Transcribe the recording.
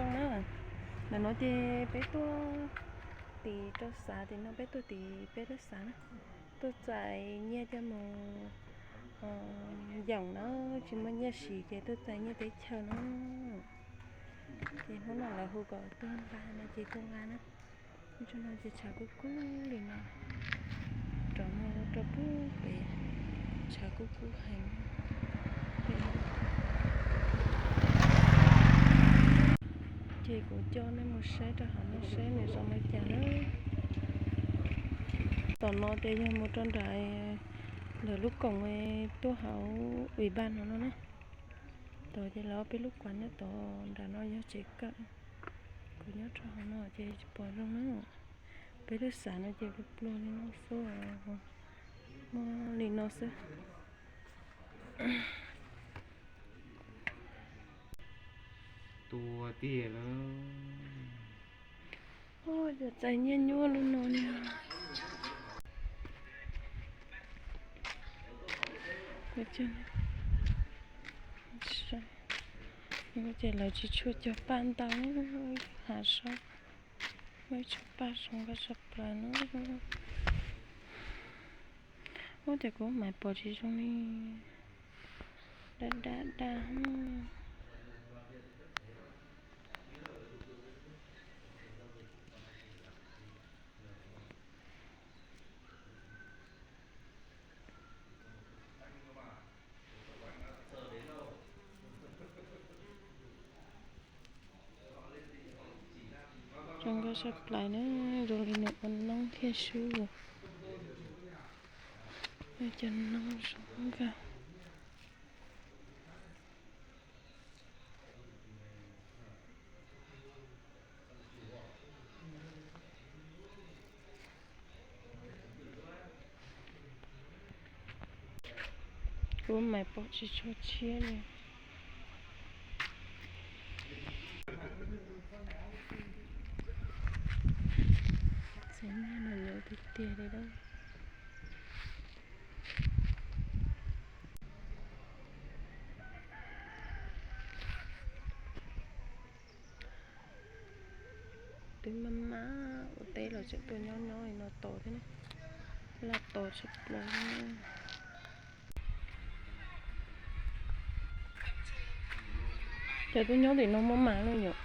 Zoo na, ntawm no ces peb tuaj tim rau xav tim no, peb tuaj tim peb lub xav na, tuaj txais nyiaj coj mus yoom na, tsis muaj nyiaj siv ces tuaj txais nyiaj teb chaws no. Ces hnub no lawv hu kom tuaj nqa no ces tuaj nqa na. Ub, tsob no ces tshav kub kub li no, rov mus rau pub pem tshav kub kub heev. Ces kuv coj nej mus saib rau hauv no seb nws zoo li cas na. Tom no ces yog mus rau nram lawv lub koom tuaj hauv ui npaj no no na. Tod ces lawv ob peb lub kuav nyob tod, nram no yog tsev kawm. Kuv nyob rau hauv no ces tsis pom zoo na. Peb lub xav no ces pluag pluag li no xwb, muaj li no xwb. Tua tiag lawm. Ua cas txais nyiaj nyuaj li no li. Ces lawv tsis tshua cog paj ntau, hav zoov muaj ib tsob paj zoo nkauj tshaj plaws no. Ub, ces kuv mam pom tsis zoo li, daj daj daj. Zoo nkauj tshaj plaws na, zoo li nws ua noob thiab sub. Cov noob zoo nkauj. Kuv mas pom tsis tshua tshiab li. Txhais nyiaj no nyuaj tiag tiag li lauj. Twb maj mam ua teb los tseem tuaj nyob nyob li no tos thiab ne. Laj tos tshaj plaws. Cov tuaj nyob tim no muaj mas los yom?